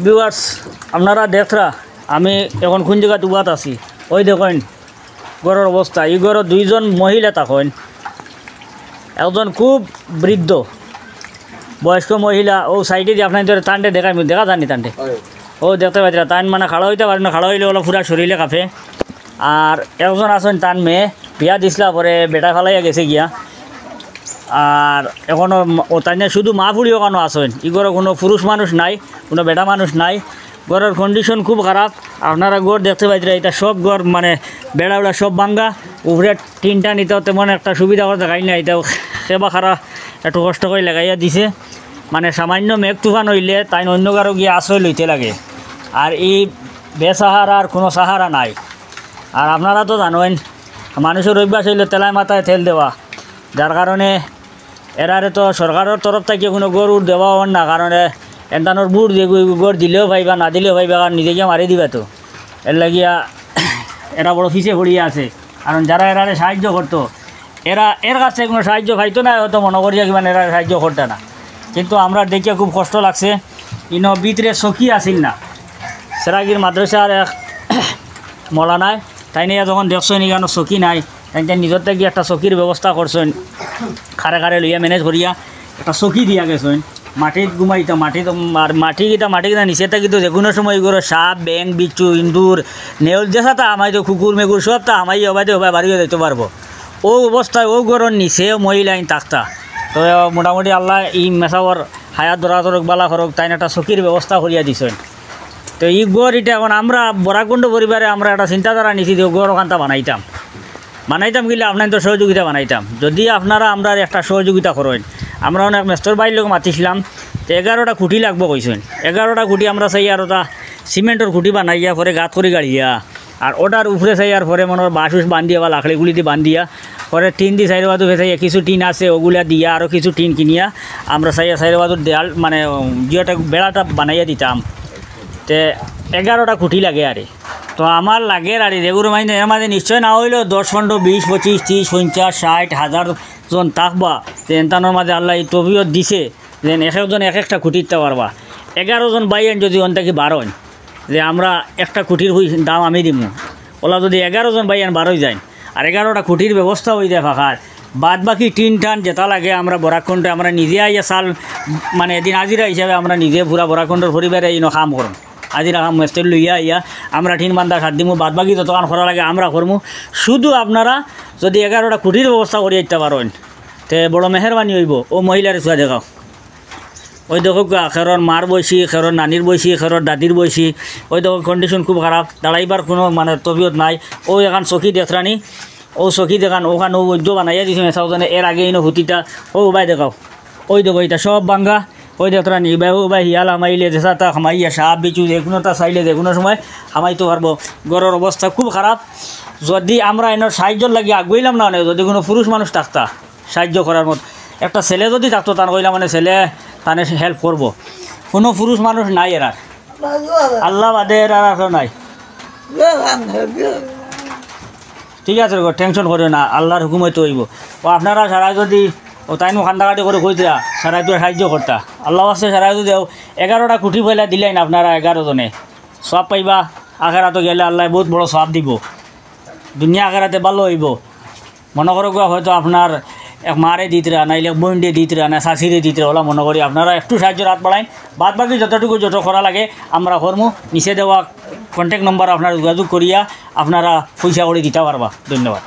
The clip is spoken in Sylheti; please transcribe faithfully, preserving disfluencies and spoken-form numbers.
ভিউয়ার্স, আপনারা দেখরা আমি এখন কুন জাগাত উবাত আছি। ওই দেখইন ঘরর অবস্থা, ই ঘরো দুইজন মহিলা থাকইন, একজন খুব বৃদ্ধ বয়স্ক মহিলা, ও সাইডে দি আপনাইনতরে তানরে দেখাইমু, দেখা যারনি তানরে। ও দেখতে পাইরা, তাইন মানে খাড়া অইতা পারইন না, খাড়া অইলে অলা পুরা শরীরে কাঁপে। আর একজন আছইন তান মেয়ে, বিয়া দিছলা পরে বেটা ফালাইয়া গেছে গিয়া। আর এখনো ম-, ও তাইন শুধু মা ফুড়ি অখানো আছইন, ই ঘরো কুনু পুরুষ মানুষ নাই, কুনু বেটা মানুষ নাই। ঘরর কন্ডিশন খুব খারাপ। আপনারা ঘর দেখতে পাইরা, ইটা সব ঘর মানে বেড়া উড়া সব ভাঙ্গা, উপরে টিন টান ইটাও তেমন একটা সুবিধা করে দেখাই না। ইটাও কেবা খারা একটু কষ্ট করি লাগাইয়া দিছে। মানে সামান্য মেঘ তুফান অইলে তাইন অন্য কারো গিয়া আশ্রয় লইতে লাগে। আর ই বেসাহারার কুনু সাহারা নাই। আর আপনারা তো জানইন, মানুষর অভ্যাস অইলো তেলায় মাথায় তেল দেওয়া, যার কারণে এরারে তো সরকারর তরফ থাকি কুনু ঘর উর দেওয়া অর না, কারণ এ-, এনতানোর বুট দিয়া ঘর দিলেও পাইবা, না দিলেও পাইবা, কারণ নিজে গিয়া মারি দিবা তো। এর লাগিয়া এরা বড় পিছে পড়িয়া আছে, কারণ যারা এরারে সাহায্য করতো, এরা এর কাছে কুনু সাহায্য পাইতো না, হয়তো মনো করিয়া কিবা এরারে সাহায্য করতা না। কিন্তু আমরার দেখিয়া খুব কষ্ট লাগছে। ইনো ভিতরে চকি আছিল না, সেরাগির মাদ্রাসার এক মৌলানায়, তাইন ইয়া যখন দেখছইন ইখানো চকি নাই, তাইন তাইন নিজর থাকি একটা চকির ব্যবস্থা করছইন, কারে কারে লইয়া ম্যানেজ করিয়া একটা চকি দিয়া গেছইন। মাটিত ঘুমাইতা, মাটিত, আর মাটি কিতা, মাটি কিতা নিচে থাকি তো যেকুনু সময় ই ঘরো সাপ, বেং, বিচ্ছু, ইন্দুর, নেউল, যেসাতা হামাইতো, কুকুর মেকুর সবতা হামাই অবায়দি অবায় বাড়িও যাইতো পারবো। অউ অবস্থায় অউ ঘরর নিচে মহিলাইন থাকতা। তো মোটামুটি আল্লায় ই মেসাবর হায়াত দরাজ করউক, বালা করউক, তাইন একটা চকির ব্যবস্থা করিয়া দিছইন। তো ই ঘর ইটা এখন আমরা বরাককুণ্ড পরিবারে আমরা একটা চিন্তাধারা নিছি যে ঘর অখানতা বানাইতাম। বানাইতাম কিলা, আপনাইনতর সহযোগিতা বানাইতাম। যদি আপনারা আমরার একটা সহযোগিতা করইন, আমরা অনেক মেস্তর ভাইর লগে মাতিছিলাম, তো এগারোটা খুঁটি লাগবো কইছইন। এগারোটা খুঁটি আমরা চাইয়ার ওটা সিমেন্টর খুঁটি বানাইয়া পরে গাত করি গাড়িয়া, আর ওটার উপরে চাইয়ার পরে মনো অয় বাঁশ উশ বান্ধিয়া বা লাকড়ি গুড়ি দি বান্ধিয়া, পরে টিন দি চাইরোবায়দি ফেছাইয়া কিছু টিন আছে ওগুলা দিয়া আরও কিছু টিন কিনিয়া আমরা চাইয়া চাইরোবায়দি দেয়াল মানে, উম, যে একটা বেড়াটা বানাইয়া দিতাম। তে এগারোটা খুঁটি লাগে আরে। তো আমার লাগের আরে যেগুর মাঝে, এর মাঝে নিশ্চয় না অইলেও দশ, পনেরো, বিশ, পঁচিশ, ত্রিশ, পঞ্চাশ, ষাট, হাজার জন থাকবা, যে এনতানোর মাঝে আল্লায় ই তৌফিক দিছে, যেন এক একজন এক একটা খুঁটি দিতা পারবা। এগারো জন ভাইয়াইন যদি অন থাকি বারইন, যে আমরা একটা খুঁটির দাম আমি দিমু, ওলা যদি এগারো জন ভাইয়াইন বারই যাইন, আর এগারোটা খুঁটির ব্যবস্থা অই যায় পাকার, বাদ বাকি টিন টান যেটা লাগে আমরা বরাককুণ্ডে আমরা নিজে আইয়া চাল, মানে এদিন হাজিরা হিসাবে আমরা নিজে পুরা বরাককুণ্ডর পরিবারে ইনো কাম করমু। হাজিরা কাম মিস্ত্রি লইয়া আইয়া আমরা টিন বান্ধা সাত দিমু, বাদ বাকি যতখান করা লাগে আমরা করমু। শুধু আপনারা যদি এগারোটা খুঁটির ব্যবস্থা করিয়া দিতা পারইন, তে বড় মেহেরবানি অইবো। অউ মহিলারে চুয়া দেখাও, ওই দেখউক্কা, কেরর মার বয়সী, কেরর নানির বয়সী, কেরর দাদির বয়সী। ওই দেখো, কন্ডিশন খুব খারাপ, দাঁড়াইবার কুনু মানে তবিয়ত নাই। অউ এখান চকি দেখরানি, অউ চকি দেখান, অখান অউ অইজ্য বানাইয়া দিছে মেসাবজনে, এর আগে ইনো হুতিতা, অউ ভাই দেখাও, ওই দেখো, ইটা সব ভাঙ্গা। ওই দেখরানি, ভাই, অউ ভাই, হিয়াল হামাইলে, যেসাতা হামাইয়া, সাপ বিচ্ছু, যেকুনুতা চাইলে, যেকুনু সময় হামাইতো পারবো। ঘরর অবস্থা খুব খারাপ। যদি আমরা এনর সাহায্যর লাগি আগুয়াইলাম না, মানে, যদি কুনু পুরুষ মানুষ থাকতা, সাহায্য করার মতো। একটা ছেলে যদি থাকতো, তান কইলাম মানে ছেলে তানে হেল্প করবো। কুনু পুরুষ মানুষ নাই এরার। আল্লাহ বাদে এরার আর কেউ নাই। ঠিক আছে গো, টেনশন করিও না, আল্লাহর হুকুমে তো অইবো। ও আপনারা সারা যদি, ও তাইন কান্দাকাটি করি কইতরা, সারাইতো সাহায্য করতা। আল্লাহ আছে, সারা যদি দেও, এগারোটা খুঁটি পয়লা দিলাইন আপনারা এগারো জনে। সওয়াব পাইবা, আখেরাতো গেলে আল্লায় বউত বড় সওয়াব দিবো। দুনিয়া আখেরাতে ভালা অইবো। মনো করউক্কা হয়তো আপনার এক মারে দিতরা, নাইলে এক বইনরে দিতরা, না চাচিরে দিতরা, ওলা মনো করি আপনারা একটু সাহায্যর আত বাড়াইন। বাদ বাকি যতটুকু যত করা লাগে আমরা করমু। নিচে দেওয়া কন্ট্যাক্ট নম্বর আপনারা যোগাযোগ করিয়া আপনারা পয়সা করি দিতা পারবা। ধন্যবাদ।